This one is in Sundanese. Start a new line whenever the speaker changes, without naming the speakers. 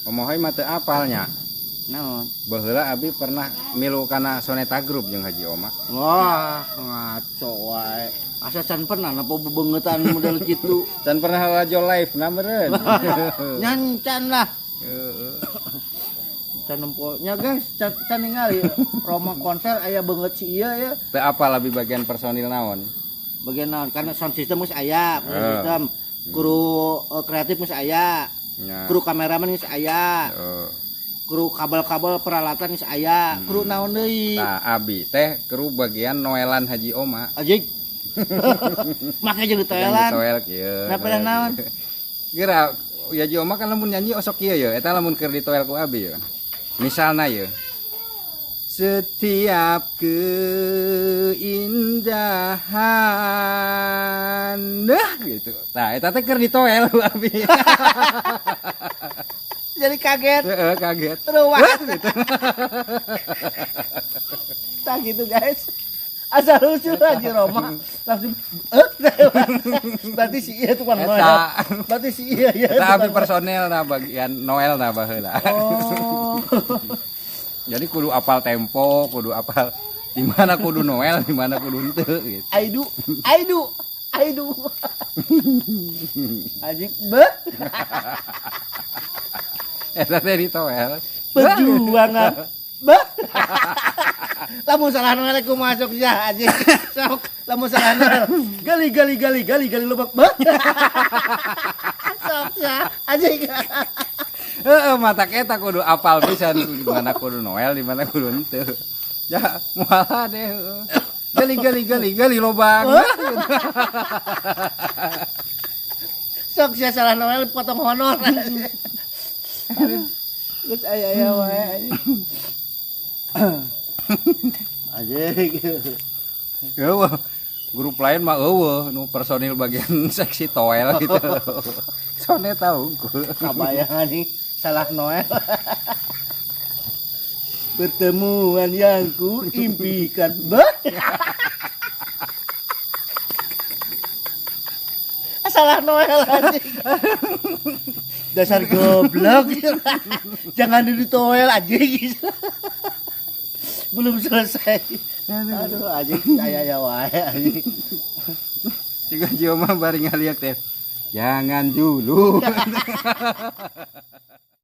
Omohoi mah teu apalnya.
Naon?
Baheula abi pernah milu kana Soneta Group jeung Haji Oma.
Wah, ngaco wae. Asa can pernah nempo bebengetan model kitu.
Can pernah lalajo live na meureun.
Nyan can lah.
Heeh.
Can nempo nya guys, can, can ningali Roma konser aya beungeut si ieu ya.
Teu apal abi bagian personil naon.
Bagian naon? Karena sound system geus aya, sound system. Kru kreatif geus aya, kru kameramen geus aya, kru kabel-kabel peralatan geus aya, kru naon deui?
Tah abi teh kru bagian noelan Haji Oma.
Anjing. Make jeung ditoelan.
Toel kieu.
Napa dah naon?
Geura Haji Oma kan lamun nyanyi osok kieu ye, eta lamun keur ditoel ku abi ye. Misalna ye. Setiap keindahan, nah gitu. Nah, eta teh keur ditoel ku abi.
Jadi kaget.
Heeh, kaget.
Terus
gitu.
Tah gitu guys. Asal usul Haji Roma langsung berarti si iya tukang
Eta.
noel. Berarti si iya ya.
Eta abi personel na bagian Noel na baheula.
Oh.
Jadi kudu apal tempo, kudu apal di mana kudu Noel, di mana kudu henteu gitu.
I do, I do, I do. Anjing, be.
Eta teh ditoel.
Perjuangan. Be. Lamun salah Noel aku masuk ya anjing. Sok, lamun salah Noel. Gali gali gali gali gali lubang. Be. Sok ya anjing.
Heeh, mata eta kudu apal pisan di mana kudu Noel, di mana kudu henteu. Ya, moal deh. Gali gali gali gali lobang.
Sok sia salah Noel potong honor. Terus aya aya wae anjing. Anjing.
Eueuh. Grup lain mah eueuh nu personil bagian seksi toel gitu. Soneta unggul.
Kabayang anjing salah Noel. Pertemuan yang ku impikan. Bah. Salah Noel anjing. Dasar goblok. Jangan dulu toel anjing. Belum selesai. Aduh anjing aya ya wae anjing.
Siga Haji Oma bari ngaliak teh. Jangan dulu.